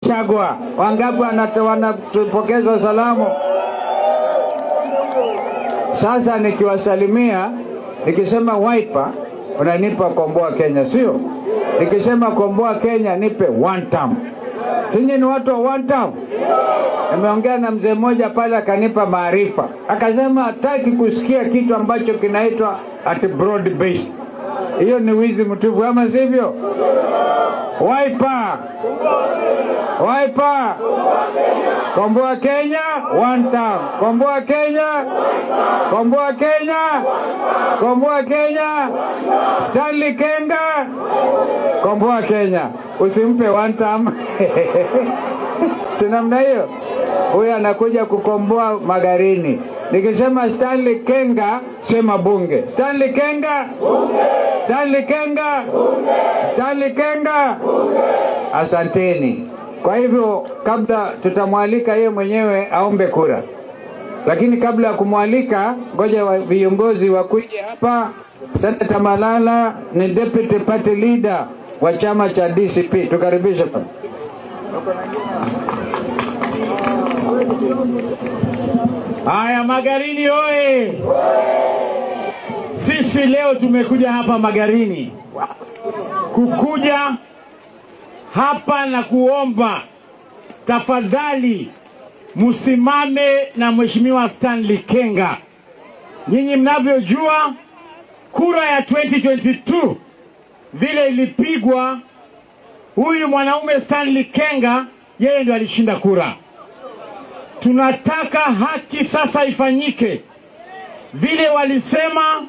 Gachagua. Wangapi wanapokeza salamu? Sasa nikiwasalimia, nikisema Wiper, unanipa Komboa Kenya, sio? Nikisema Komboa Kenya, nipe one term. Sinyi ni watu wa one term? Nimeongea na mzee mmoja pale akanipa maarifa. Akasema hataki kusikia kitu ambacho kinaitwa at broad base. Hiyo ni wizi mtupu, ama sivyo? Wiper! Wiper! Komboa Kenya, one term. Komboa Kenya, Komboa Kenya, Komboa Kenya, Stanley Kenga, Komboa Kenya. Usimpe one term. Si namna hiyo? Huyu anakuja kukomboa Magarini. Nikisema Stanley Kenga, sema bunge. Stanley Kenga, bunge. Stanley Kenga, bunge. Stanley Kenga, bunge. Asanteni. Kwa hivyo kabla tutamwalika yeye mwenyewe aombe kura. Lakini kabla ya kumwalika, ngoja viongozi wakuje hapa. Senator Malala ni deputy party leader wa chama cha DCP. Tukaribishe bwana. Haya, Magarini oye! Sisi leo tumekuja hapa Magarini kukuja hapa na kuomba tafadhali msimame na Mheshimiwa Stanley Kenga. Nyinyi mnavyojua kura ya 2022 vile ilipigwa, huyu mwanaume Stanley Kenga yeye ndio alishinda kura. Tunataka haki sasa ifanyike. Vile walisema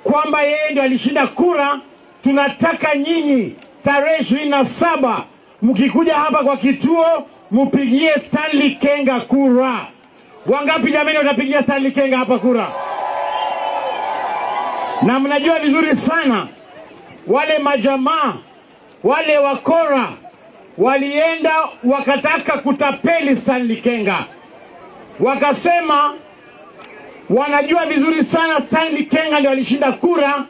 kwamba yeye ndio alishinda kura, tunataka nyinyi tarehe 27 mkikuja hapa kwa kituo mpigie Stanley Kenga kura. Wangapi jamani watapigia Stanley Kenga hapa kura? Na mnajua vizuri sana wale majamaa, wale wakora walienda wakataka kutapeli Stanley Kenga. Wakasema wanajua vizuri sana Stanley Kenga ndio alishinda kura,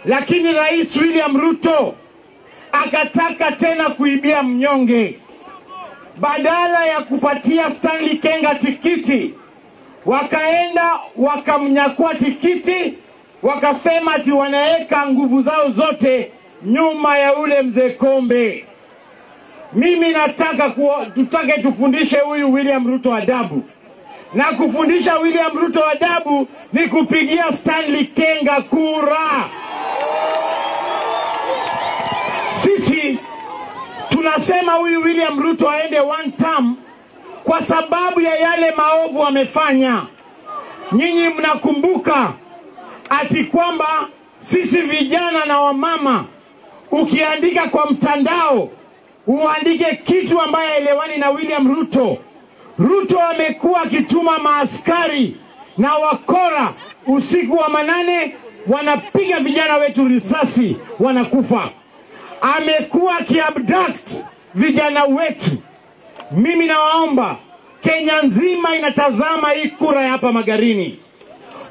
lakini Rais William Ruto akataka tena kuibia mnyonge. Badala ya kupatia Stanley Kenga tikiti, wakaenda wakamnyakua tikiti, wakasema ati wanaweka nguvu zao zote nyuma ya ule mzee Kombe. Mimi nataka tutake tufundishe huyu William Ruto adabu. Na kufundisha William Ruto adabu ni kupigia Stanley Kenga kura. Sisi tunasema huyu William Ruto aende one term kwa sababu ya yale maovu amefanya. Nyinyi mnakumbuka ati kwamba sisi vijana na wamama, ukiandika kwa mtandao uandike kitu ambaye elewani na William Ruto. Ruto amekuwa akituma maaskari na wakora usiku wa manane, wanapiga vijana wetu risasi, wanakufa. Amekuwa akiabduct vijana wetu. Mimi nawaomba, Kenya nzima inatazama hii kura ya hapa Magarini,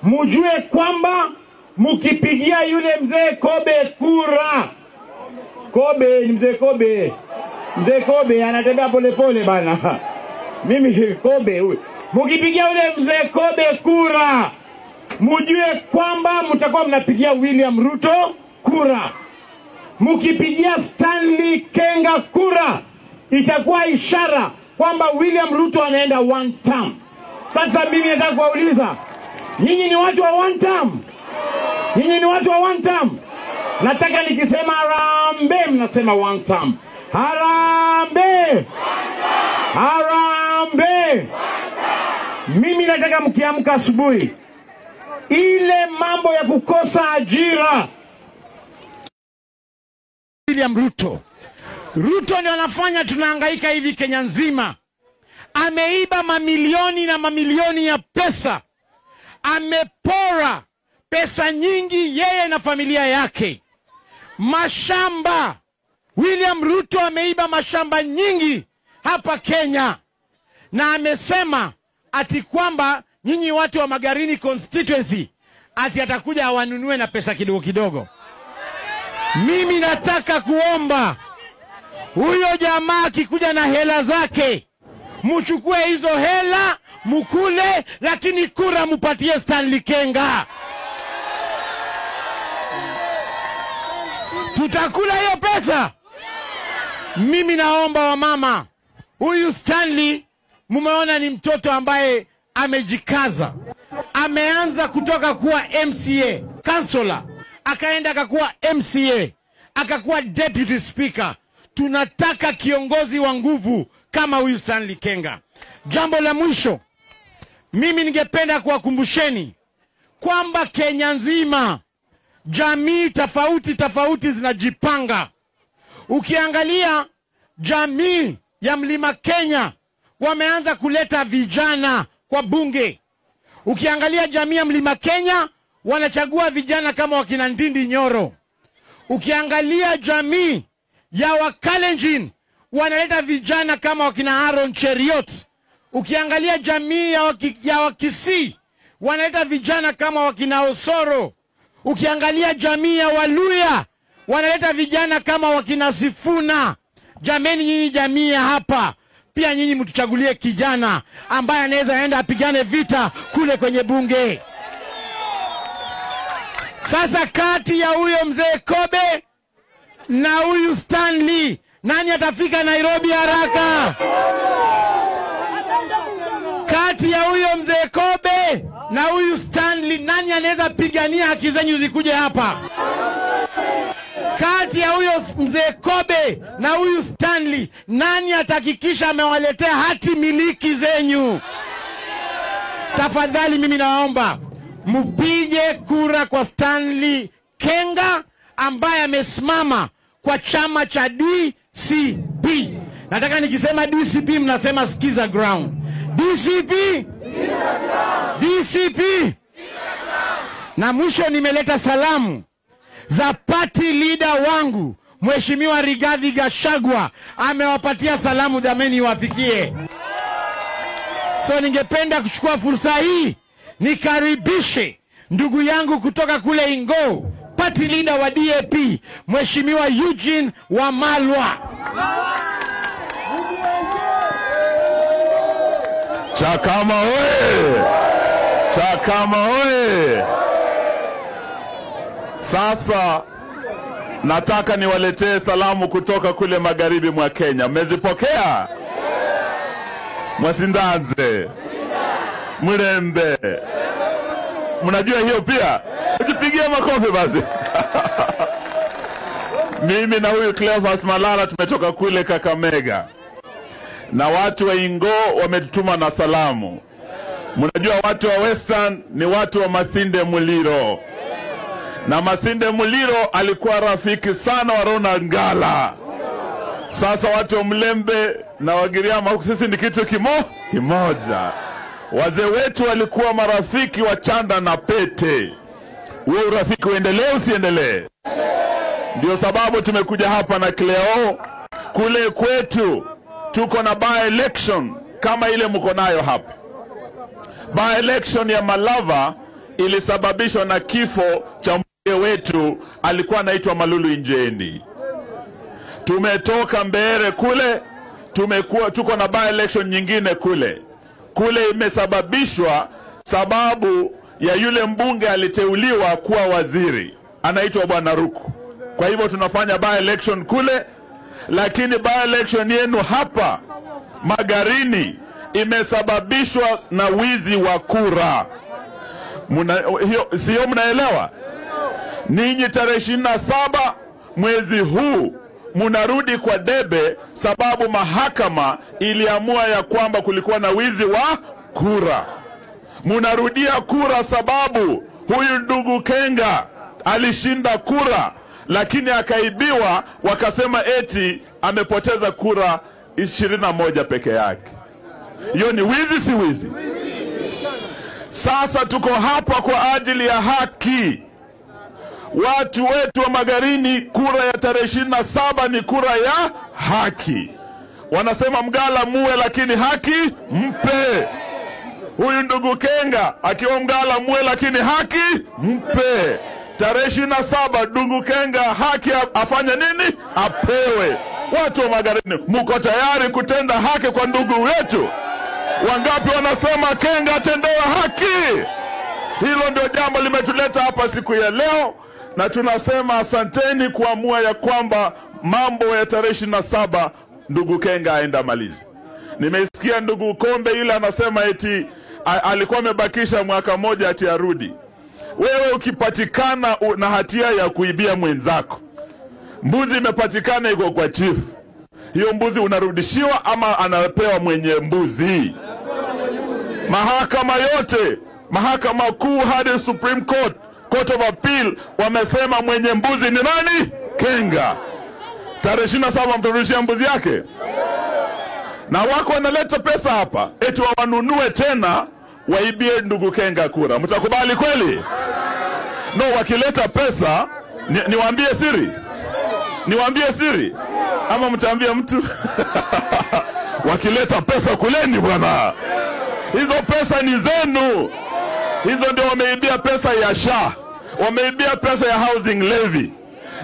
mujue kwamba mkipigia yule mzee Kobe kura, Kobe ni mzee Kobe, mzee Kobe anatembea pole pole bana. Mimi Kobe huyu. Mkipigia yule mzee Kobe kura, mujue kwamba mtakuwa mnapigia William Ruto kura. Mkipigia Stanley Kenga kura, itakuwa ishara kwamba William Ruto anaenda one term. Sasa mimi nataka kuwauliza, nyinyi ni watu wa one term? Nyinyi ni watu wa one term? Nataka nikisema harambee mnasema one term. Harambee! Harambee! Mimi nataka mkiamka asubuhi, ile mambo ya kukosa ajira, William Ruto. Ruto ndio anafanya tunahangaika hivi Kenya nzima. Ameiba mamilioni na mamilioni ya pesa. Amepora pesa nyingi yeye na familia yake. Mashamba, William Ruto ameiba mashamba nyingi hapa Kenya. Na amesema ati kwamba nyinyi watu wa Magarini constituency ati atakuja awanunue na pesa kidogo kidogo. Mimi nataka kuomba Huyo jamaa akikuja na hela zake, mchukue hizo hela mukule, lakini kura mupatie Stanley Kenga. Tutakula hiyo pesa. Mimi naomba wamama, huyu Stanley mumeona ni mtoto ambaye amejikaza. Ameanza kutoka kuwa MCA, councillor, akaenda akakuwa MCA, akakuwa deputy speaker. Tunataka kiongozi wa nguvu kama huyu Stanley Kenga. Jambo la mwisho, mimi ningependa kuwakumbusheni kwamba Kenya nzima jamii tofauti tofauti zinajipanga. Ukiangalia jamii ya Mlima Kenya wameanza kuleta vijana kwa bunge. Ukiangalia jamii ya Mlima Kenya wanachagua vijana kama wakina Ndindi Nyoro. Ukiangalia jamii ya Wakalenjin wanaleta vijana kama wakina Aaron Cheriot. Ukiangalia jamii ya Wakisii wanaleta vijana kama wakina Osoro. Ukiangalia jamii ya Waluya wanaleta vijana kama wakina Sifuna. Jameni, nyinyi jamii ya hapa pia nyinyi mtuchagulie kijana ambaye anaweza enda apigane vita kule kwenye bunge. Sasa kati ya huyo mzee Kobe na huyu Stanley, nani atafika Nairobi haraka? Kati ya huyo mzee Kobe na huyu Stanley, nani anaweza pigania haki zenyu zikuje hapa? Kati ya huyo mzee Kobe na huyu Stanley, nani atahakikisha amewaletea hati miliki zenyu? Tafadhali mimi naomba mpige kura kwa Stanley Kenga ambaye amesimama kwa chama cha DCP. Nataka nikisema DCP mnasema sikiza ground. DCP, sikiza ground. DCP, sikiza ground. Na mwisho nimeleta salamu za party leader wangu Mheshimiwa Rigathi Gachagua. Amewapatia salamu, dhameni wafikie. So ningependa kuchukua fursa hii nikaribishe ndugu yangu kutoka kule Ingo, party leader wa DAP, Mheshimiwa Eugene Wamalwa. Chakama oye! Chakama oye! Sasa nataka niwaletee salamu kutoka kule magharibi mwa Kenya. Mmezipokea? Mwasindanze, Mlembe. Mnajua hiyo pia? Ujipigie makofi basi. Mimi na huyu Cleophas Malala tumetoka kule Kakamega, na watu wa Ingo wametutuma na salamu. Mnajua watu wa Western ni watu wa Masinde Muliro, na Masinde Muliro alikuwa rafiki sana wa Ronald Ngala. Sasa watu wa Mlembe na Wagiriama huku sisi ni kitu kimoja. Wazee wetu walikuwa marafiki wa chanda na pete. Huo urafiki uendelee usiendelee? Ndio sababu tumekuja hapa na Cleo. Kule kwetu tuko na by election kama ile mko nayo hapa. By election ya Malava ilisababishwa na kifo cha mbunge wetu, alikuwa anaitwa Malulu Injendi. Tumetoka Mbeere kule, tuko na by election nyingine kule. Kule imesababishwa sababu ya yule mbunge aliteuliwa kuwa waziri, anaitwa Bwana Ruku. Kwa hivyo tunafanya by election kule, lakini by election yenu hapa Magarini imesababishwa na wizi wa kura. Sio mnaelewa? Ninyi tarehe 27 mwezi huu munarudi kwa debe, sababu mahakama iliamua ya kwamba kulikuwa na wizi wa kura. Munarudia kura sababu huyu ndugu Kenga alishinda kura, lakini akaibiwa, wakasema eti amepoteza kura 21 peke yake. Hiyo ni wizi, si wizi? Sasa tuko hapa kwa ajili ya haki. Watu wetu wa Magarini, kura ya tarehe 27 ni kura ya haki. Wanasema mgala muwe, lakini haki mpe. Huyu ndugu Kenga akiwa mgala muwe, lakini haki mpe. Tarehe 27 ndugu Kenga haki afanye nini? Apewe. Watu wa Magarini, mko tayari kutenda haki kwa ndugu wetu? Wangapi wanasema Kenga atendewe haki? Hilo ndio jambo limetuleta hapa siku ya leo, na tunasema asanteni kuamua ya kwamba mambo ya tarehe 27 ndugu Kenga aenda malize. Nimesikia ndugu Kombe yule anasema eti alikuwa amebakisha mwaka mmoja ati arudi. Wewe ukipatikana na hatia ya kuibia mwenzako, mbuzi imepatikana iko kwa chief, hiyo mbuzi unarudishiwa ama anapewa mwenye mbuzi? Mahakama yote, mahakama kuu hadi Supreme Court, Court of Appeal, wamesema mwenye mbuzi ni nani? Kenga. Tarehe 27 mtarudishia mbuzi yake? Na wako wanaleta pesa hapa eti wanunue tena waibie ndugu Kenga kura. Mtakubali kweli? No, wakileta pesa, niwaambie siri? Niwaambie siri? Ama mtaambia mtu? Wakileta pesa kuleni bwana. Hizo pesa ni zenu. Hizo ndio wameibia pesa ya SHA, wameibia pesa ya housing levy.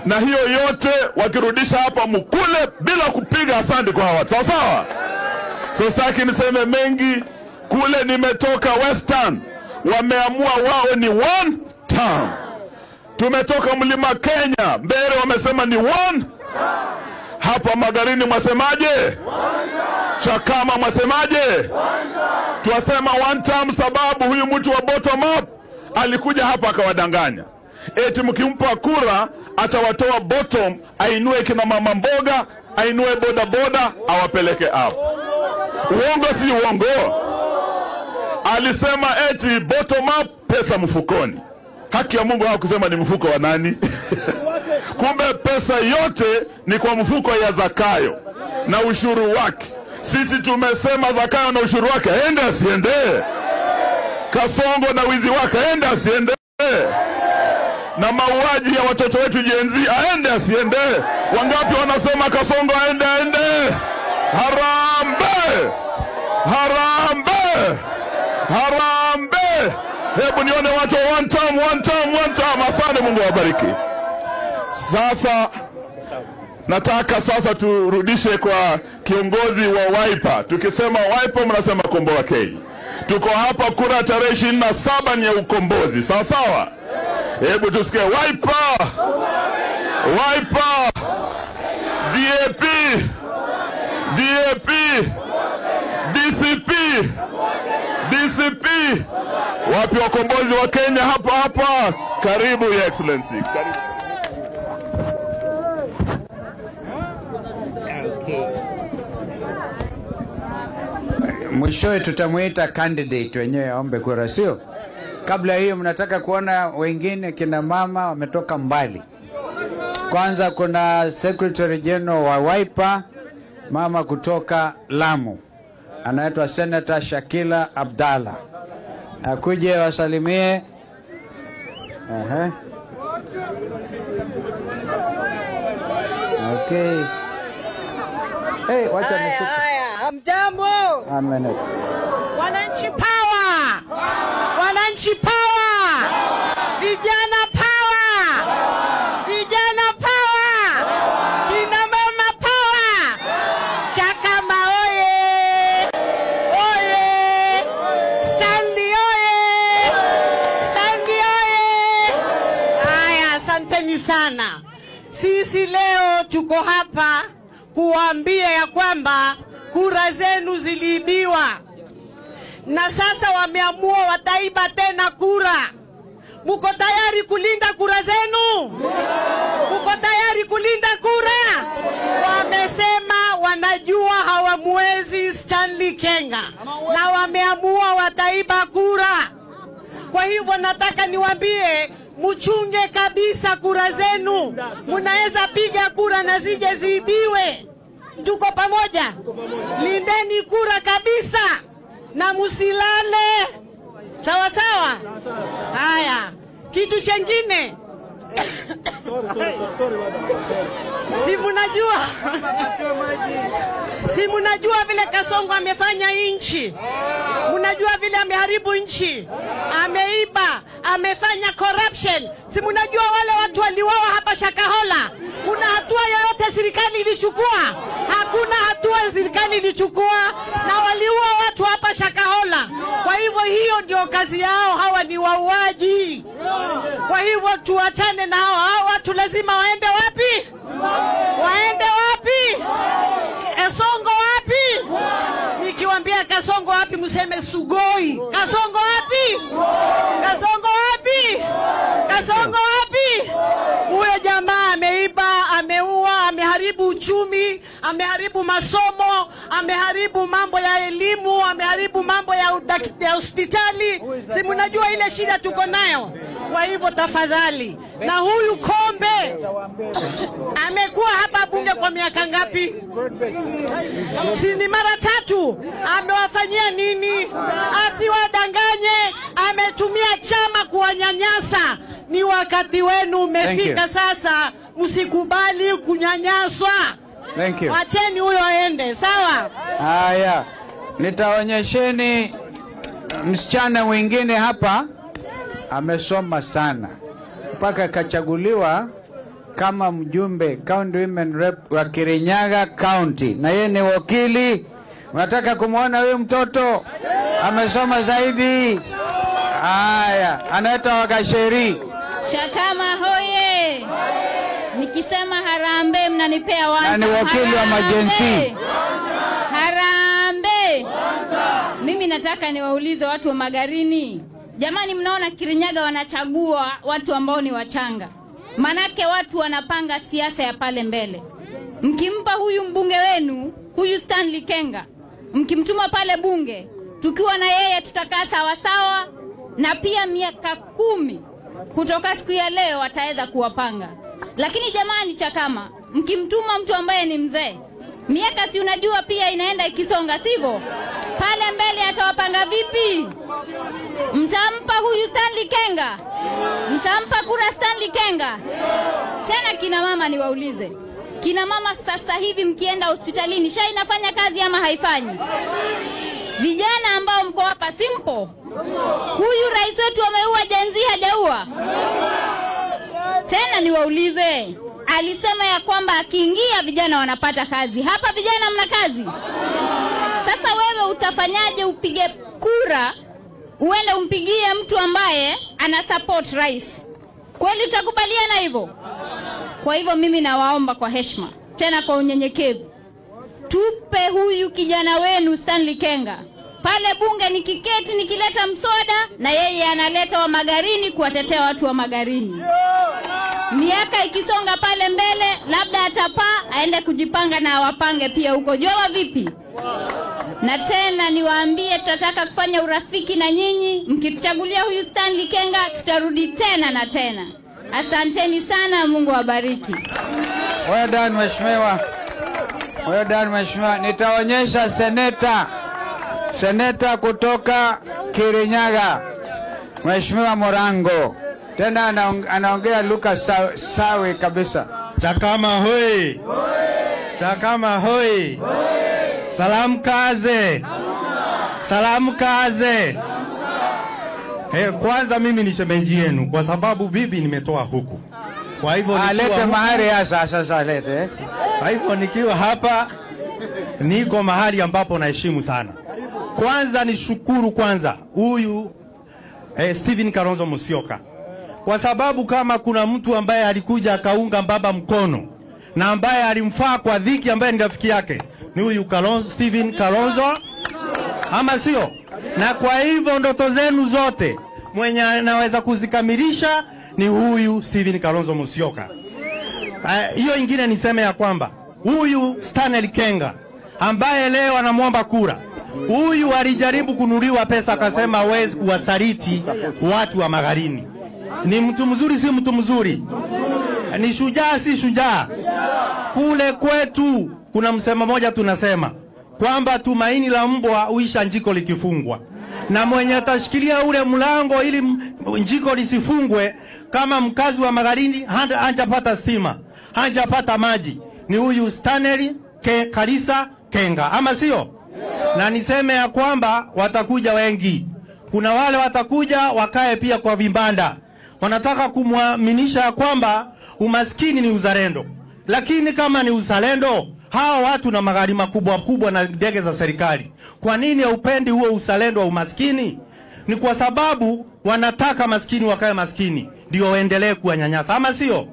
Na hiyo yote wakirudisha hapa mkule bila kupiga asante kwa hawa. Sawa sawa? So sitaki niseme mengi. Kule nimetoka Western, wameamua wao ni one term. Tumetoka Mlima Kenya, Mbere wamesema ni one. Hapa Magarini mwasemaje? Chakama mwasemaje? Tuwasema one term sababu huyu mtu wa bottom up alikuja hapa akawadanganya. Eti mkimpa kura atawatoa bottom, ainue kina mama mboga, ainue boda boda, awapeleke up. Uongo si uongo? Alisema eti bottom up pesa mfukoni. Haki ya Mungu hakusema ni mfuko wa nani. Kumbe pesa yote ni kwa mfuko ya Zakayo na ushuru wake. Sisi tumesema Zakayo na ushuru wake aende asiende. Kasongo na wizi wake aende asiende. Na mauaji ya watoto wetu Gen Z aende asiende. Wangapi wanasema Kasongo aende aende? Harambe! Harambe! Harambe! Hebu nione watu one time, one time, one time. Asante, Mungu awabariki. Sasa nataka sasa turudishe kwa kiongozi wa Wiper. Tukisema Wiper mnasema Komboa Kenya. Tuko hapa kura tarehe 27 ni ya ukombozi. Sawa sawa? Hebu tusikie Wiper. Wiper. DAP. DAP. DCP. DCP. Wapi wakombozi wa Kenya hapa hapa? Karibu Your Excellency. Karibu. Okay. Mwishowe tutamuita candidate wenyewe aombe kura, sio? Kabla hiyo mnataka kuona wengine kina mama wametoka mbali. Kwanza kuna Secretary General wa Wiper, mama kutoka Lamu, anaitwa Senator Shakila Abdalla. Akuje wasalimie. Aha. Okay. Hey, wacha nishuke. Haya, hamjambo. Amen. Wananchi power. Wananchi power. Vijana power. Vijana power. Kina mama power. Chakama oye. Oye. Stanley oye. Stanley oye. Haya, asanteni sana. Sisi leo tuko hapa kuambia ya kwamba kura zenu ziliibiwa. Na sasa wameamua wataiba tena kura. Muko tayari kulinda kura zenu? Muko tayari kulinda kura? Wamesema wanajua hawamwezi Stanley Kenga, na wameamua wataiba kura. Kwa hivyo nataka niwaambie, mchunge kabisa kura zenu. Mnaweza piga kura na zije ziibiwe. Tuko pamoja? Lindeni kura kabisa na musilale. Sawa sawa? Haya, kitu chengine, Si mnajua vile Kasongo amefanya nchi. Mnajua vile ameharibu nchi. Ameiba, amefanya corruption. Si mnajua wale watu waliuawa hapa Shakahola. Kuna hatua yoyote serikali ilichukua? Hakuna hatua serikali ilichukua, na waliua watu hapa Shakahola. Kwa hivyo hiyo ndio kazi yao, hawa ni wauaji. Kwa hivyo tuachane na hao. Hao watu lazima waende wapi? Waende wapi? Kasongo wapi? Nikiwaambia Kasongo wapi mseme Sugoi. Kasongo wapi? Kasongo wapi? Kasongo wapi? Huyo jamaa ameiba, ameua, ameharibu uchumi, ameharibu masomo, ameharibu mambo ya elimu, ameharibu mambo ya hospitali. Si mnajua ile shida tuko nayo. Kwa hivyo tafadhali. Na huyu Kombe amekuwa hapa bunge kwa miaka ngapi? Si ni mara 3. Amewafanyia nini? Asiwadanganye. Ametumia chama kuwanyanyasa. Ni wakati wenu umefika sasa. Msikubali kunyanyaswa. Thank you. Wacheni huyo aende, sawa? Haya, nitaonyesheni msichana mwingine hapa amesoma sana mpaka kachaguliwa kama mjumbe County Women Rep wa Kirinyaga County, na yeye ni wakili. Unataka kumuona huyu mtoto? Amesoma zaidi. Haya, anaitwa Wakasheri. Chakama hoye. Nikisema harambee mnanipea wanta. Na ni wakili wa majensi. Harambee. Mimi nataka niwaulize watu wa Magarini. Jamani, mnaona Kirinyaga wanachagua watu ambao ni wachanga. Manake watu wanapanga siasa ya pale mbele. Mkimpa huyu mbunge wenu, huyu Stanley Kenga, mkimtuma pale bunge, tukiwa na yeye tutakaa sawa sawa, na pia miaka 10 kutoka siku ya leo ataweza kuwapanga. Lakini jamani Chakama, mkimtuma mtu ambaye ni mzee, miaka si unajua pia inaenda ikisonga, sivyo? Pale mbele atawapanga vipi? Mtampa huyu Stanley Kenga? Mtampa kura Stanley Kenga? Tena kina mama niwaulize. Kina mama sasa hivi mkienda hospitalini, SHA inafanya kazi ama haifanyi? Vijana ambao mko hapa simpo, huyu rais wetu ameua Gen Z, hajaua? Tena niwaulize, alisema ya kwamba akiingia vijana wanapata kazi. Hapa vijana mna kazi? Sasa wewe utafanyaje upige kura uende umpigie mtu ambaye ana support rais? Kweli tutakubaliana hivyo? Kwa hivyo mimi nawaomba kwa heshima, tena kwa unyenyekevu, tupe huyu kijana wenu Stanley Kenga. Pale bunge nikiketi nikileta mswada, na yeye analeta wa Magarini kuwatetea watu wa Magarini. Miaka ikisonga pale mbele, labda atapaa aende kujipanga na awapange pia huko. Jua vipi? Na tena niwaambie, tutataka kufanya urafiki na nyinyi. Mkituchagulia huyu Stanley Kenga, tutarudi tena na tena. Asanteni sana, Mungu awabariki. Well done mheshimiwa. Well done mheshimiwa. Nitaonyesha seneta kutoka Kirinyaga, Mheshimiwa Morango. Tena anaongea lugha sawi kabisa. Chakama hoi. Chakama hoi. Salamu kaze. Salamu kaze. Kwanza mimi ni shemeji yenu kwa sababu bibi nimetoa huku. Kwa hivyo alete mahari ya sasa lete. Kwa hivyo nikiwa hapa niko mahali ambapo naheshimu sana. Kwanza nishukuru kwanza huyu Stephen Kalonzo Musyoka. Kwa sababu kama kuna mtu ambaye alikuja akaunga baba mkono na ambaye alimfaa kwa dhiki, ambaye ni rafiki yake, ni huyu Stephen Kalonzo, ama sio? Na kwa hivyo ndoto zenu zote mwenye anaweza kuzikamilisha ni huyu Stephen Kalonzo Musyoka. Hiyo ingine niseme ya kwamba huyu Stanley Kenga ambaye leo anamwomba kura, huyu alijaribu kunuliwa pesa akasema hawezi kuwasaliti watu wa Magarini. Ni mtu mzuri, si mtu mzuri? Ni shujaa, si shujaa? Kule kwetu kuna msemo moja tunasema kwamba tumaini la mbwa uisha njiko likifungwa. Na mwenye atashikilia ule mlango ili njiko lisifungwe, Kama mkazi wa Magarini hajapata stima, hajapata maji, ni huyu Stanley Karisa Kenga, ama sio? Na niseme ya kwamba watakuja wengi. Kuna wale watakuja wakae pia kwa vibanda. Wanataka kumwaminisha kwamba umaskini ni uzalendo. Lakini kama ni uzalendo, hawa watu na magari makubwa kubwa na ndege za serikali, kwa nini haupendi huo uzalendo wa umaskini? Ni kwa sababu wanataka maskini wakae maskini, ndio waendelee kuwanyanyasa, ama sio?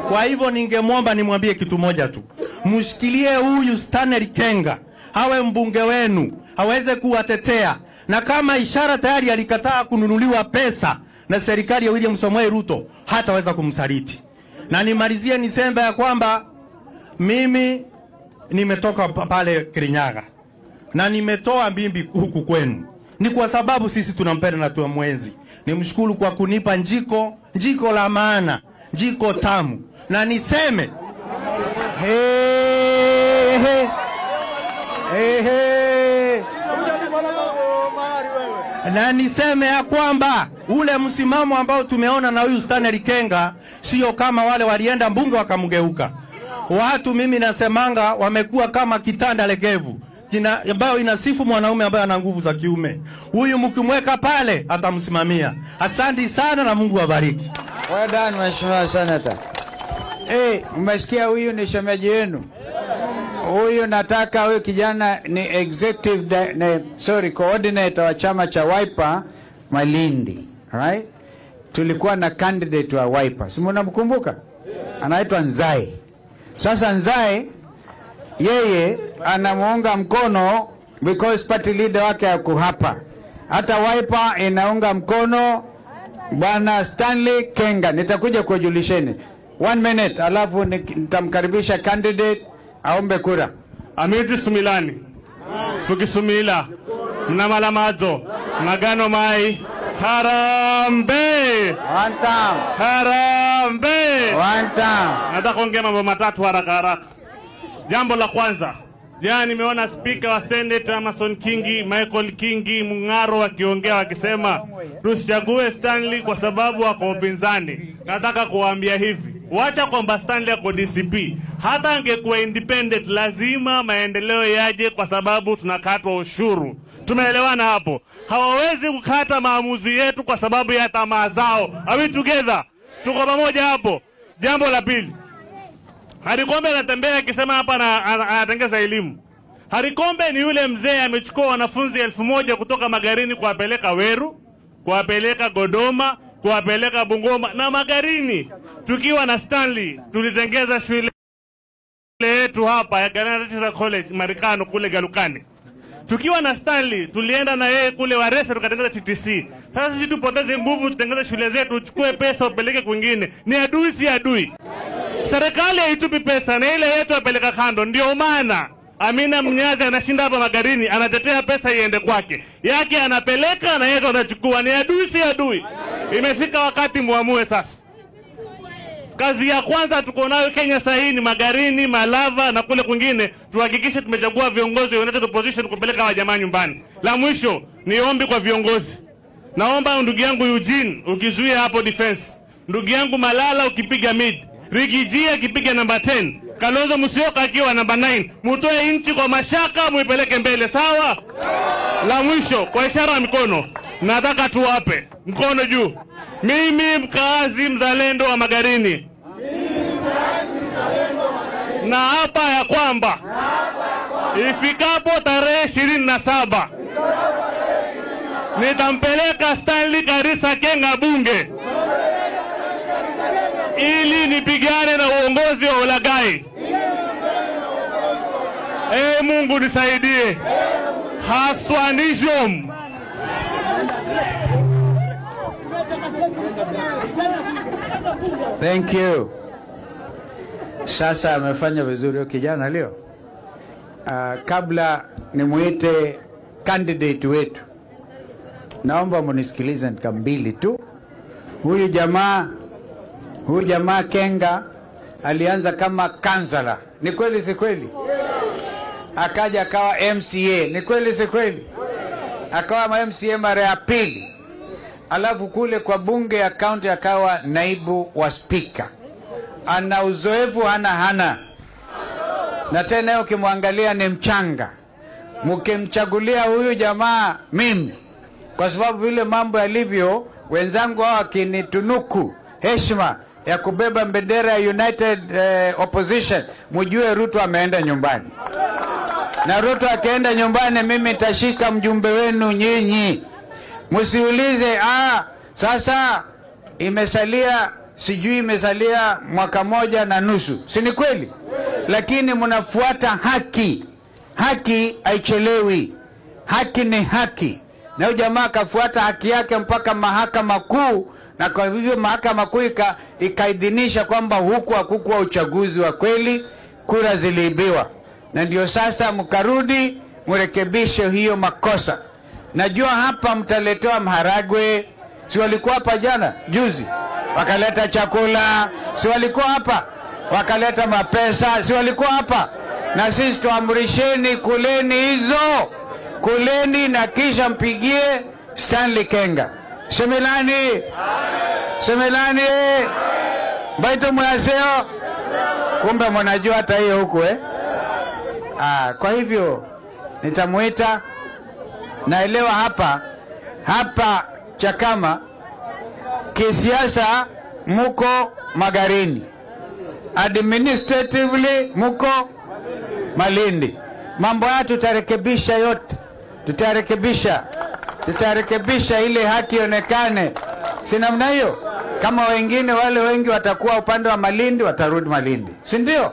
Kwa hivyo ningemwomba nimwambie kitu moja tu. Mshikilie huyu Stanley Kenga, awe mbunge wenu, aweze kuwatetea. Na kama ishara tayari alikataa kununuliwa pesa na serikali ya William Samoei Ruto, hataweza kumsaliti. Na nimalizie niseme ya kwamba mimi nimetoka pale Kirinyaga na nimetoa mbimbi huku kwenu. Ni kwa sababu sisi tunampenda na tunamwenzi. Nimshukuru kwa kunipa njiko, njiko la maana, njiko tamu. Na niseme hey, hey, hey, hey. Na niseme ya kwamba ule msimamo ambao tumeona na huyu Stanley Kenga sio kama wale walienda mbunge wakamgeuka. Watu mimi nasemanga wamekuwa kama kitanda legevu ambayo inasifu mwanaume ambaye ana nguvu za kiume. Huyu mkimweka pale atamsimamia. Asante sana na Mungu awabariki. Well done, Mheshimiwa Senator. Mmesikia huyu ni shemeji yenu. Huyu nataka huyu kijana ni executive coordinator wa chama cha Wiper Malindi, right? Tulikuwa na candidate wa Wiper. Si mnamkumbuka? Anaitwa Nzai. Sasa Nzai yeye anamuunga mkono because party leader wake yuko hapa. Hata Wiper inaunga mkono Bwana Stanley Kenga. Nitakuja kujulisheni. 1 minute alafu nitamkaribisha candidate aombe kura. Amiti Sumilani, Fukisumila, Mnamalamazo, Nagano Mai, Harambee! One time. Harambee! One time. Nataka kuongea mambo matatu haraka haraka. Jambo la kwanza, jana nimeona speaker wa Senate Amason Kingi, Michael Kingi, Mungaro wakiongea wakisema tusichague Stanley kwa sababu ako upinzani. Nataka kuwaambia hivi, wacha kwamba Stanley ako DCP, hata angekuwa independent lazima maendeleo yaje kwa sababu tunakatwa ushuru. Tumeelewana hapo? Hawawezi kukata maamuzi yetu kwa sababu ya tamaa zao. Are we together? Tuko pamoja hapo? Jambo la pili, Harikombe anatembea akisema hapa anatengeza elimu. Harikombe ni yule mzee amechukua wanafunzi 1000 kutoka Magarini kuwapeleka Weru, kuwapeleka Godoma, kuwapeleka Bungoma na Magarini. Tukiwa na Stanley tulitengeza shule yetu hapa ya Ghana Teachers College Marikano kule Galukani. Tukiwa na Stanley tulienda na yeye kule Waresa tukatengeza TTC. Sasa sisi tupoteze nguvu tutengeze shule zetu, uchukue pesa upeleke kwingine. Ni adui si adui? Serikali haitupi pesa na ile yetu apeleka kando. Ndio maana Amina Mnyazi anashinda hapa Magarini, anatetea pesa iende kwake. Yake anapeleka na yetu anachukua. Ni adui si adui? Imefika wakati muamue sasa. Kazi ya kwanza tuko nayo Kenya sasa hii ni Magarini, Malava na kule kwingine. Tuhakikishe tumechagua viongozi wa United Opposition kupeleka wajamaa nyumbani. La mwisho ni ombi kwa viongozi. Naomba ndugu yangu Eugene ukizuia hapo defense. Ndugu yangu Malala ukipiga mid. Rigiji akipiga namba 10, Kalonzo Musyoka akiwa namba 9. Mutoe nchi kwa mashaka, muipeleke mbele, sawa? La mwisho, kwa ishara ya mikono, nataka tuwape mkono juu. Mimi mkaazi mzalendo wa Magarini, na hapa ya kwamba ifikapo tarehe 27 nitampeleka Stanley Karisa Kenga bunge ili nipigane na uongozi wa ulaghai. Mungu nisaidie. Haswa nishom. Thank you. Sasa amefanya vizuri kijana leo. Kabla nimuite candidate wetu, naomba munisikilize dakika mbili tu. Huyu jamaa Kenga alianza kama kansala. Ni kweli si kweli? Akaja akawa MCA. Ni kweli si kweli? Akawa MCA mara ya pili. alafu kule kwa bunge ya county akawa naibu wa spika. Ana uzoefu hana, na tena ukimwangalia ni mchanga. Mkimchagulia huyu jamaa mimi, kwa sababu vile mambo yalivyo, wenzangu hao wakinitunuku heshima ya kubeba bendera ya United Opposition, mjue Ruto ameenda nyumbani. Na Ruto akienda nyumbani, mimi nitashika mjumbe wenu nyinyi. Msiulize sasa imesalia sijui imesalia mwaka 1.5. Si ni kweli? Lakini mnafuata haki. Haki haichelewi. Haki ni haki. Na huyu jamaa akafuata haki yake mpaka mahakama kuu, na kwa hivyo mahakama kuu ikaidhinisha kwamba huku hakukuwa uchaguzi wa kweli, kura ziliibiwa. Na ndio sasa mkarudi mrekebishe hiyo makosa. Najua hapa mtaletewa maharagwe, si walikuwa hapa jana juzi wakaleta chakula, si walikuwa hapa wakaleta mapesa, si walikuwa hapa? Na sisi tuamrisheni kuleni hizo, kuleni na kisha mpigie Stanley Kenga. Semilani, Semilani, baito mwaseo, kumbe mnajua hata hiyo huku eh? Kwa hivyo nitamuita. Naelewa hapa Chakama kisiasa muko Magarini, administratively muko Malindi. Mambo haya tutarekebisha yote, tutarekebisha ile haki ionekane, si namna hiyo? Kama wengine wale wengi watakuwa upande wa Malindi watarudi Malindi, si ndio?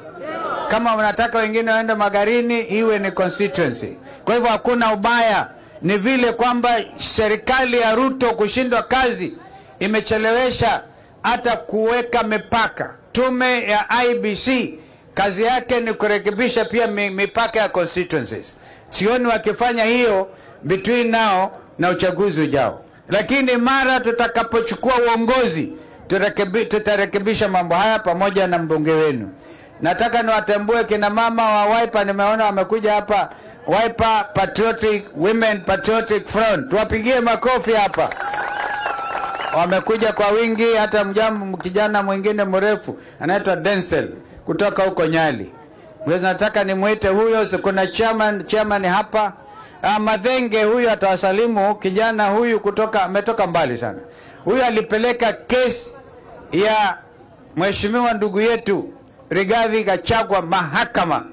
Kama wanataka wengine waende Magarini, iwe ni constituency. Kwa hivyo hakuna ubaya, ni vile kwamba serikali ya Ruto kushindwa kazi imechelewesha hata kuweka mipaka. Tume ya IBC kazi yake ni kurekebisha pia mipaka ya constituencies. Sioni wakifanya hiyo between now na uchaguzi ujao. Lakini mara tutakapochukua uongozi tutarekebisha mambo haya pamoja na mbunge wenu. Nataka niwatambue kina mama wa Wiper, nimeona wamekuja hapa, Wiper Patriotic Women Patriotic Front. Tuwapigie makofi hapa. Wamekuja kwa wingi, hata mjambo kijana mwingine mrefu anaitwa Denzel kutoka huko Nyali. Nataka nimuite huyo, kuna chairman hapa. Madhenge huyu atawasalimu. Kijana huyu kutoka ametoka mbali sana. Huyu alipeleka kesi ya mheshimiwa ndugu yetu Rigathi Gachagua mahakama.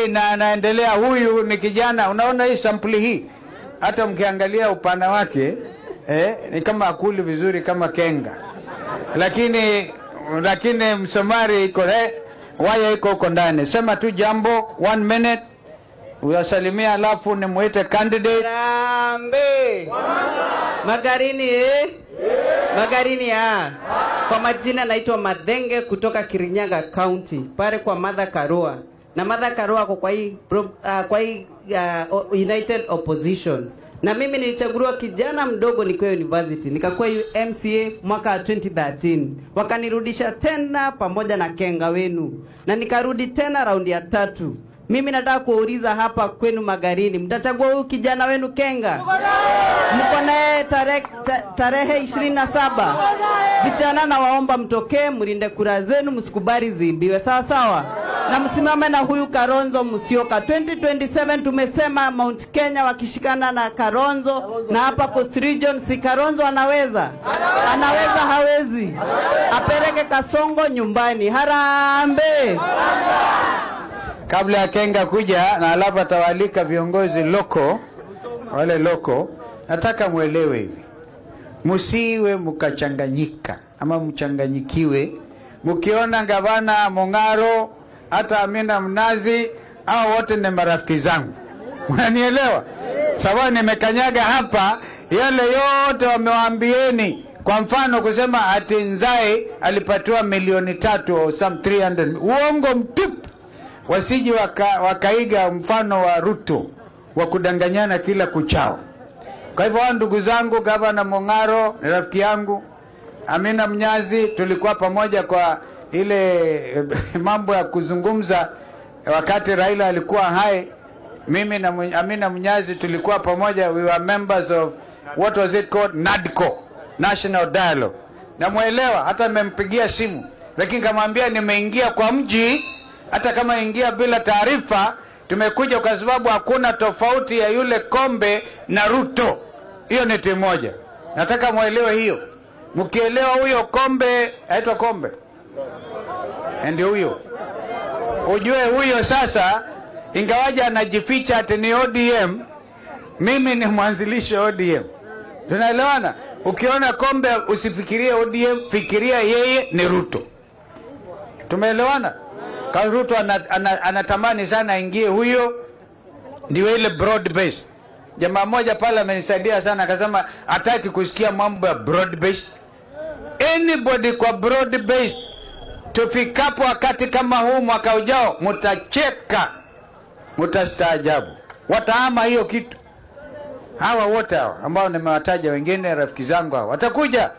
Na anaendelea. Huyu ni kijana, unaona hii sampuli hii, hata mkiangalia upana wake ni kama akuli vizuri kama Kenga. Lakini msomari iko waya iko huko ndani. Sema tu jambo 1 minute uyasalimia, alafu nimuite candidate. Rambe. Magarini Magarini ya. Kwa majina naitwa Madhenge kutoka Kirinyaga County, pale kwa Martha Karua. Na Martha Karua kwa hii United Opposition. Na mimi nilichaguliwa kijana mdogo nikiwa university, nikakuwa MCA mwaka 2013. Wakanirudisha tena pamoja na Kenga wenu. Na nikarudi tena raundi ya 3. Mimi nataka kuuliza hapa kwenu Magarini, mtachagua huyu kijana wenu Kenga? Mko naye tarehe 27. Vijana na waomba mtokee, mlinde kura zenu, msikubali ziibiwe, sawa sawa? Na msimame na huyu Kalonzo Musyoka. 2027 tumesema Mount Kenya wakishikana na Kalonzo, na hapa Coast Region, si Kalonzo anaweza? Anaweza hawezi? Apeleke Kasongo nyumbani. Harambee! Kabla ya Kenga kuja na alafu atawalika viongozi loko, wale loko, nataka muelewe hivi. Msiwe mkachanganyika ama mchanganyikiwe. Mkiona gavana Mung'aro hata Amina Mnazi, hao wote ni marafiki zangu. Unanielewa? Sababu nimekanyaga hapa yale yote wamewaambieni. Kwa mfano kusema ati Nzai alipatiwa milioni 3 au some 300. Uongo mtupu. Wasiji wakaiga mfano wa Ruto wa kudanganyana kila kuchao. Kwa hivyo ndugu zangu, gavana Mung'aro ni rafiki yangu, Amina Mnyazi tulikuwa pamoja kwa ile mambo ya kuzungumza wakati Raila alikuwa hai. Mimi na Amina Mnyazi tulikuwa pamoja, we were members of what was it called, NADCO, National Dialogue. Namuelewa, hata nimempigia simu, lakini kamwambia nimeingia kwa mji, hata kama ingia bila taarifa, tumekuja kwa sababu hakuna tofauti ya yule Kombe na Ruto. Hiyo ni timu moja. Nataka muelewe hiyo. Mkielewa huyo Kombe, aitwa Kombe, ndio huyo, ujue huyo sasa, ingawaje anajificha ati ni ODM, mimi ni mwanzilishi wa ODM. Tunaelewana? Ukiona Kombe usifikirie ODM, fikiria yeye ni Ruto. Tumeelewana? Kwa Ruto anatamani sana aingie huyo, ndio ile broad base. Jamaa mmoja pale amenisaidia sana, akasema hataki kusikia mambo ya broad base. Anybody kwa broad base, tufikapo wakati kama huu mwaka ujao, mtacheka, mtastaajabu. Watahama hiyo kitu. Hawa wote hawa ambao nimewataja, wengine rafiki zangu hawa watakuja,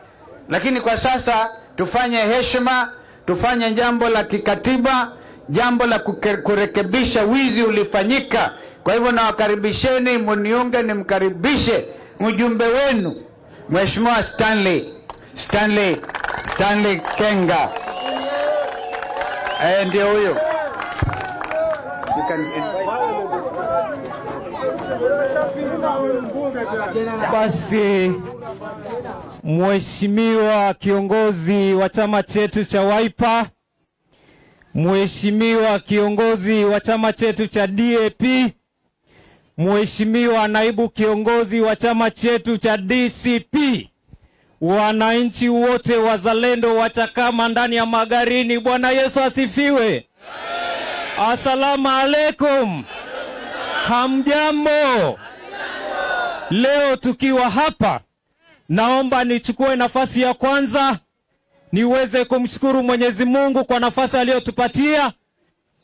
lakini kwa sasa tufanye heshima, tufanye jambo la kikatiba, jambo la kurekebisha wizi ulifanyika. Kwa hivyo nawakaribisheni, muniunge, nimkaribishe mjumbe wenu Mheshimiwa Stanley Kenga. Ndio huyo. You can invite. Basi Mheshimiwa kiongozi wa chama chetu cha Wiper, Mheshimiwa kiongozi wa chama chetu cha DAP, Mheshimiwa naibu kiongozi wa chama chetu cha DCP, wananchi wote wazalendo wa Chakama ndani ya Magarini, Bwana Yesu asifiwe. Asalamu alaikum. Hamjambo. Leo tukiwa hapa, naomba nichukue nafasi ya kwanza niweze kumshukuru Mwenyezi Mungu kwa nafasi aliyotupatia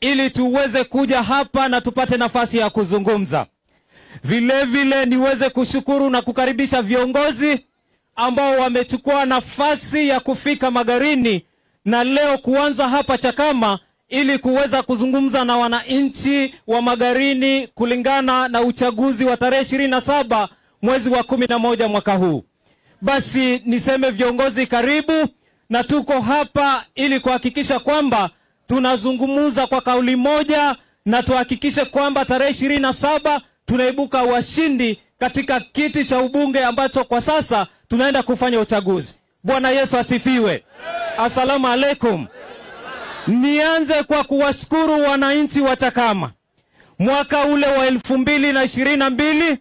ili tuweze kuja hapa na tupate nafasi ya kuzungumza. Vile vile niweze kushukuru na kukaribisha viongozi ambao wamechukua nafasi ya kufika Magarini na leo kuanza hapa Chakama ili kuweza kuzungumza na wananchi wa Magarini kulingana na uchaguzi wa tarehe 27 mwezi wa 11 mwaka huu. Basi niseme viongozi karibu, na tuko hapa ili kuhakikisha kwamba tunazungumza kwa kauli moja na tuhakikishe kwamba tarehe 27 tunaibuka washindi katika kiti cha ubunge ambacho kwa sasa tunaenda kufanya uchaguzi. Bwana Yesu asifiwe. Asalamu alaikum. Nianze kwa kuwashukuru wananchi wa Chakama. Mwaka ule wa 2022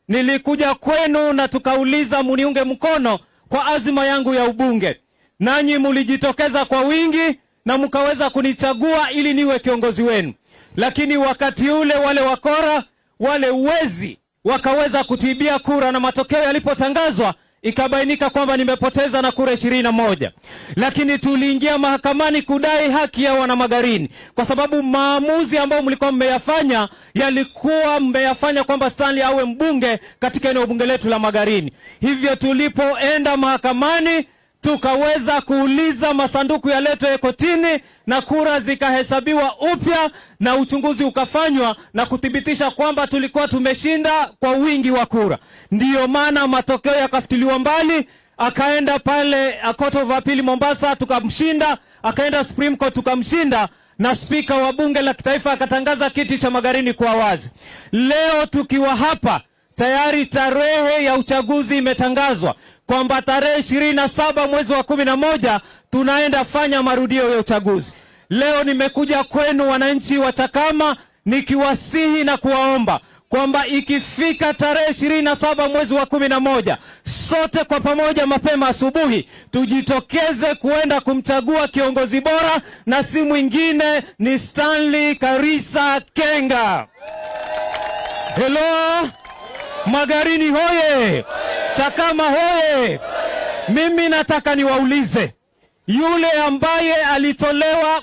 nilikuja kwenu na tukauliza muniunge mkono kwa azima yangu ya ubunge. Nanyi mulijitokeza kwa wingi na mkaweza kunichagua ili niwe kiongozi wenu. Lakini wakati ule wale wakora, wale wezi wakaweza kutuibia kura, na matokeo yalipotangazwa ikabainika kwamba nimepoteza na kura 21. Lakini tuliingia mahakamani kudai haki ya wana Magarini, kwa sababu maamuzi ambayo mlikuwa mmeyafanya yalikuwa mmeyafanya kwamba Stanley awe mbunge katika eneo bunge letu la Magarini. Hivyo tulipoenda mahakamani tukaweza kuuliza masanduku yaletwe kotini na kura zikahesabiwa upya na uchunguzi ukafanywa na kuthibitisha kwamba tulikuwa tumeshinda kwa wingi wa kura. Ndiyo maana matokeo yakafutiliwa mbali, akaenda pale Court of Appeal Mombasa tukamshinda, akaenda Supreme Court tukamshinda, na spika wa bunge la kitaifa akatangaza kiti cha Magarini kwa wazi. Leo tukiwa hapa tayari tarehe ya uchaguzi imetangazwa kwamba tarehe 27 mwezi wa 11 tunaenda fanya marudio ya uchaguzi. Leo nimekuja kwenu wananchi wa Chakama nikiwasihi na kuwaomba kwamba ikifika tarehe 27 mwezi wa 11 sote kwa pamoja mapema asubuhi tujitokeze kuenda kumchagua kiongozi bora, na si mwingine ni Stanley Karisa Kenga. Hello Magarini hoye! Chakama hoye! Mimi nataka niwaulize, yule ambaye alitolewa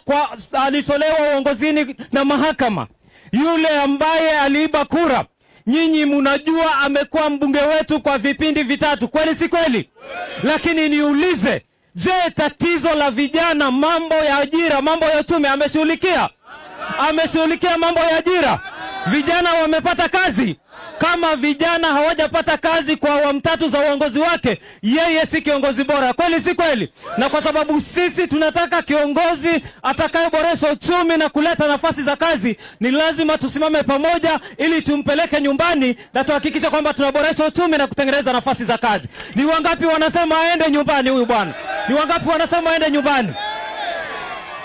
uongozini na mahakama, yule ambaye aliiba kura, nyinyi mnajua amekuwa mbunge wetu kwa vipindi vitatu, kweli si kweli? Lakini niulize, je, tatizo la vijana, mambo ya ajira, mambo ya uchumi ameshughulikia? Ameshughulikia mambo ya ajira? Vijana wamepata kazi? Kama vijana hawajapata kazi kwa awamu 3 za uongozi wake, yeye si kiongozi bora. Kweli si kweli? Na kwa sababu sisi tunataka kiongozi atakayeboresha uchumi na kuleta nafasi za kazi, ni lazima tusimame pamoja ili tumpeleke nyumbani na tuhakikishe kwamba tunaboresha uchumi na kutengeneza nafasi za kazi. Ni wangapi wanasema aende nyumbani huyu bwana? Ni wangapi wanasema aende nyumbani?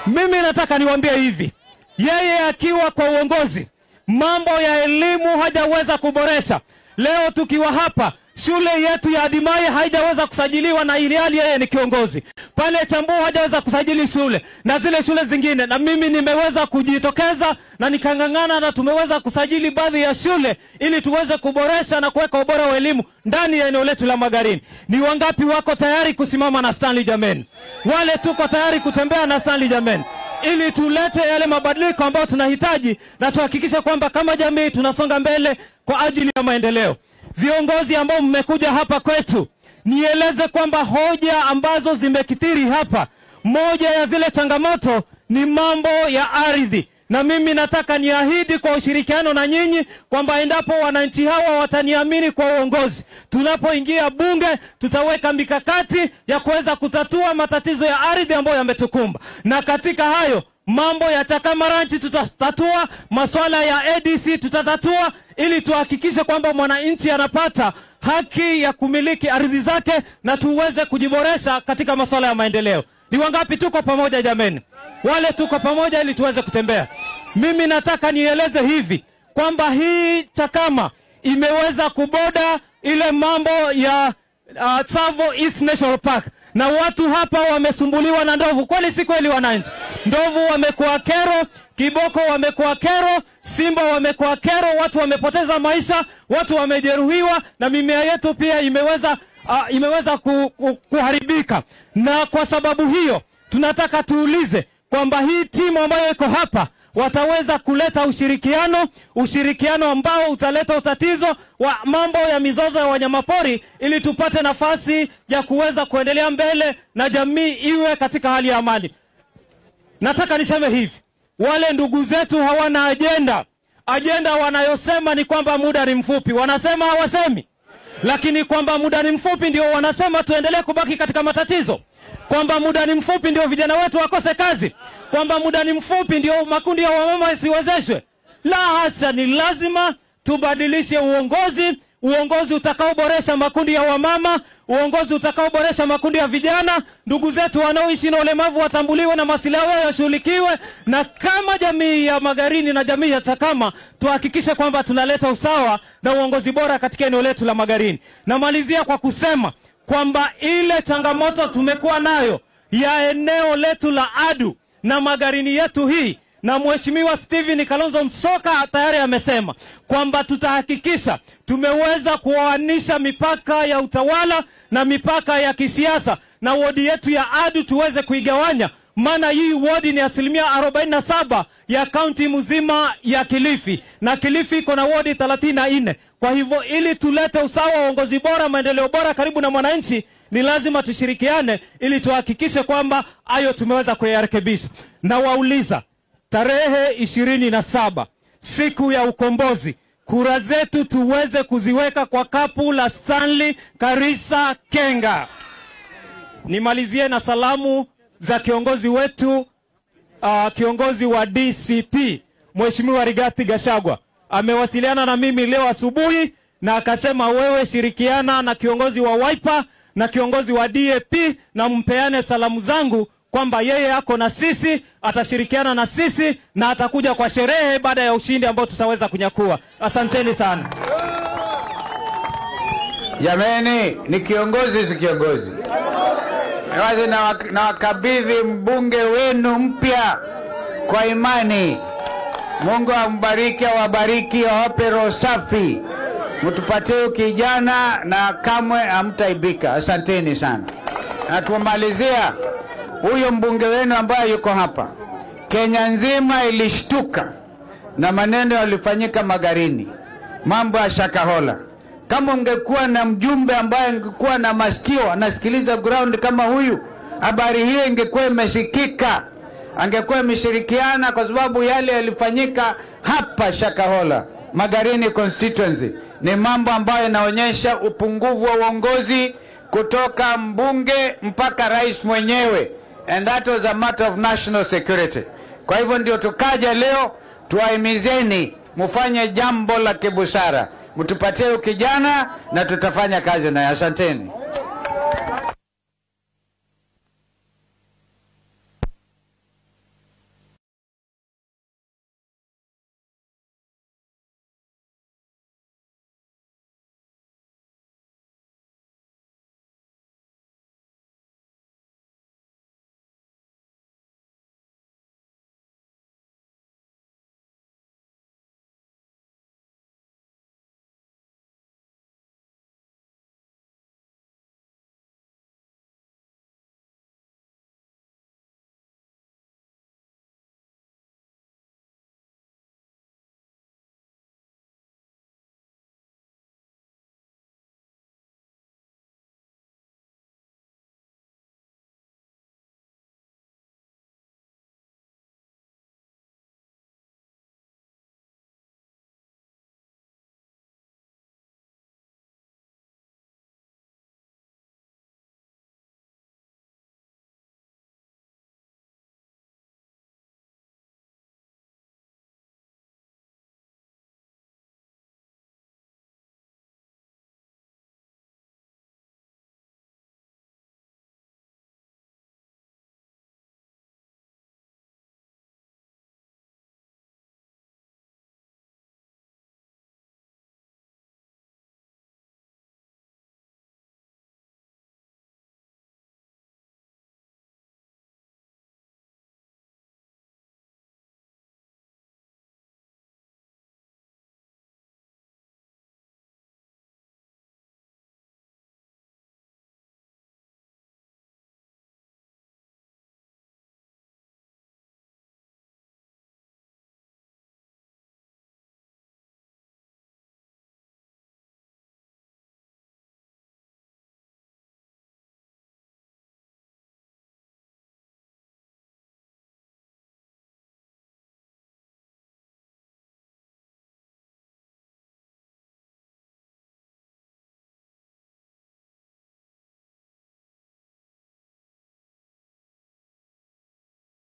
Mimi nataka niwaambie hivi, yeye akiwa kwa uongozi, mambo ya elimu hajaweza kuboresha. Leo tukiwa hapa, shule yetu ya Adimai haijaweza kusajiliwa na ilhali yeye ni kiongozi. Pale Chambu hajaweza kusajili shule na zile shule zingine, na mimi nimeweza kujitokeza na nikangangana na tumeweza kusajili baadhi ya shule ili tuweze kuboresha na kuweka ubora wa elimu ndani ya eneo letu la Magarini. Ni wangapi wako tayari kusimama na Stanley jameni? Wale tuko tayari kutembea na Stanley jameni, ili tulete yale mabadiliko ambayo tunahitaji na tuhakikishe kwamba kama jamii tunasonga mbele kwa ajili ya maendeleo. Viongozi ambao mmekuja hapa kwetu, nieleze kwamba hoja ambazo zimekithiri hapa, moja ya zile changamoto ni mambo ya ardhi. Na mimi nataka niahidi kwa ushirikiano na nyinyi kwamba endapo wananchi hawa wataniamini kwa uongozi, tunapoingia bunge tutaweka mikakati ya kuweza kutatua matatizo ya ardhi ambayo yametukumba. Na katika hayo mambo ya Chakama Ranch tutatatua, masuala ya ADC tutatatua, ili tuhakikishe kwamba mwananchi anapata haki ya kumiliki ardhi zake na tuweze kujiboresha katika masuala ya maendeleo. Ni wangapi tuko pamoja jameni? Wale tuko pamoja ili tuweze kutembea. Mimi nataka nieleze hivi kwamba hii Chakama imeweza kuboda ile mambo ya Tsavo East National Park, na watu hapa wamesumbuliwa na ndovu. Kweli si kweli wananchi? Ndovu wamekuwa kero, kiboko wamekuwa kero, simba wamekuwa kero, watu wamepoteza maisha, watu wamejeruhiwa, na mimea yetu pia imeweza kuharibika. Na kwa sababu hiyo tunataka tuulize kwamba hii timu ambayo iko hapa wataweza kuleta ushirikiano, ushirikiano ambao utaleta utatizo wa mambo ya mizozo ya wanyamapori, ili tupate nafasi ya kuweza kuendelea mbele na jamii iwe katika hali ya amani. Nataka niseme hivi, wale ndugu zetu hawana ajenda. Ajenda wanayosema ni kwamba muda ni mfupi. Wanasema hawasemi, lakini kwamba muda ni mfupi ndio wanasema tuendelee kubaki katika matatizo, kwamba muda ni mfupi ndio vijana wetu wakose kazi, kwamba muda ni mfupi ndio makundi ya wamama yasiwezeshwe. La hasha, ni lazima tubadilishe uongozi, uongozi utakaoboresha makundi ya wamama, uongozi utakaoboresha makundi ya vijana, ndugu zetu wanaoishi na ulemavu watambuliwe na masilahi yao yashughulikiwe, na kama jamii ya Magarini na jamii ya Chakama tuhakikishe kwamba tunaleta usawa na uongozi bora katika eneo letu la Magarini. Namalizia kwa kusema kwamba ile changamoto tumekuwa nayo ya eneo letu la Adu na Magarini yetu hii, na Mheshimiwa Stephen Kalonzo Musyoka tayari amesema kwamba tutahakikisha tumeweza kuoanisha mipaka ya utawala na mipaka ya kisiasa, na wodi yetu ya Adu tuweze kuigawanya, maana hii wodi ni 47% ya kaunti mzima ya Kilifi, na Kilifi iko na wodi 34. Kwa hivyo ili tulete usawa, uongozi bora, maendeleo bora karibu na mwananchi, ni lazima tushirikiane ili tuhakikishe kwamba hayo tumeweza kuyarekebisha. Na wauliza, tarehe 27 siku ya ukombozi, kura zetu tuweze kuziweka kwa kapu la Stanley Karisa Kenga. Nimalizie na salamu za kiongozi wetu, kiongozi wa DCP Mheshimiwa Rigathi Gachagua. Amewasiliana na mimi leo asubuhi na akasema, wewe shirikiana na kiongozi wa Wiper na kiongozi wa DAP na mpeane salamu zangu kwamba yeye ako na sisi, atashirikiana na sisi na atakuja kwa sherehe baada ya ushindi ambao tutaweza kunyakua. Asanteni sana. Jameni, ni kiongozi si kiongozi? Na wakabidhi mbunge wenu mpya kwa imani. Mungu ambariki, awabariki, awape roho safi. Mtupatie kijana na kamwe hamtaibika. Asanteni sana. Na kumalizia, huyo mbunge wenu ambaye yuko hapa, Kenya nzima ilishtuka na maneno yalifanyika Magarini, mambo ya Shakahola. Kama ungekuwa na mjumbe ambaye angekuwa na masikio anasikiliza ground kama huyu, habari hiyo ingekuwa imesikika, angekuwa imeshirikiana, kwa sababu yale yalifanyika hapa Shakahola, Magarini constituency, Ni mambo ambayo inaonyesha upungufu wa uongozi kutoka mbunge mpaka rais mwenyewe, and that was a matter of national security. Kwa hivyo ndio tukaja leo tuwahimizeni mfanye jambo la kibusara, mtupatie huyu kijana na tutafanya kazi naye. Asanteni.